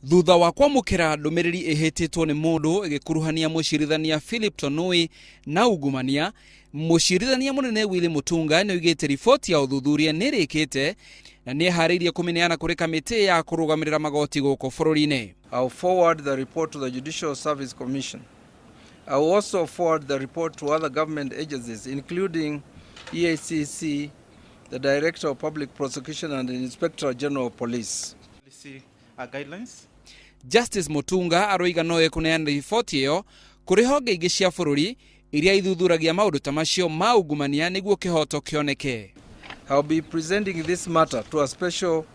Thutha wa kwamũkĩra ndũmĩrĩri ĩhĩtĩtwo nĩ mũndũ ĩgĩkuruhania mũcirithania Philip Tonui na ungumania, mũcirithania mũnene Willy Mutunga nĩoigĩte riboti ya ũthuthuria nĩrĩkĩte na nĩeharĩirie kũmĩneana kũrĩ kamĩtĩ ya kũrũgamĩrĩra magoti gũkũ bũrũri-inĩ. I'll forward the report to the Judicial Service Commission. I will also forward the report to other government agencies, including EACC, the Director of Public Prosecution and the Inspector General of Police. Policy guidelines. Justice Mutunga aroiga no ekũneana riboti ĩyo kũrĩ honge ingĩ cia bũrũri iria ithuthuragia maũndũ ta macio ma ungumania nĩguo kĩhoto kĩoneke. I'll be presenting this matter to a special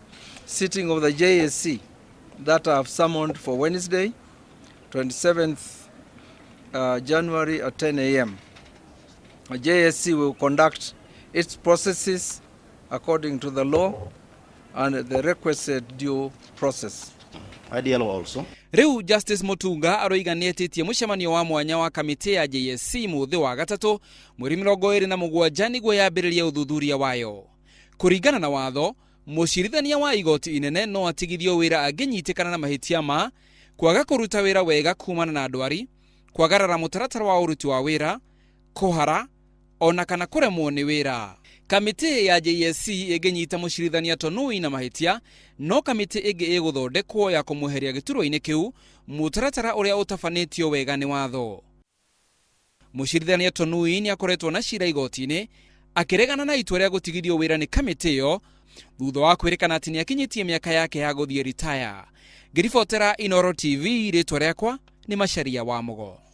sitting of the JSC that I have summoned for Wednesday, 27th January at 10 a.m. The JSC will conduct its processes according to the law and the requisite due process. IDL also. Rĩu Justice Mutunga aroiga nĩetĩtie mũcemanio wa mwanya wa kamĩtĩ ya JSC mũthĩ wa gatatũ mweri 27 nĩguo yambĩrĩrie ũthuthuria wayo. Kũringana na watho, mũcirithania wa igoti inene no atigithio wĩra angĩnyitĩkana na mahĩtia ma kwaga kũruta wĩra wega kumana na ndwari, kwagarara mũtaratara wa ũruti wa wĩra, kũhara ona kana kũremwo nĩ wĩra. Kamĩtĩ ya JSC ĩngĩnyita mũcirithania Tonui na mahĩtia, no kamĩtĩ ĩngĩ ĩgũthondekwo ya kũmweheria gĩturwa-inĩ kĩu, mũtaratara ũrĩa ũtabanĩtio wega nĩ watho. Mũcirithania Tonui nĩ akoretwo na cira igoti-inĩ akĩregana na itua rĩa gũtigithio wĩra nĩ kamĩtĩ ĩyo thutha wa kwĩrĩkana atĩ nĩakinyĩtie mĩaka yake ya gũthiĩ ritaya. Ngĩribotera Inooro TV, rĩtwa rĩakwa nĩ Macharia wa Mũgo.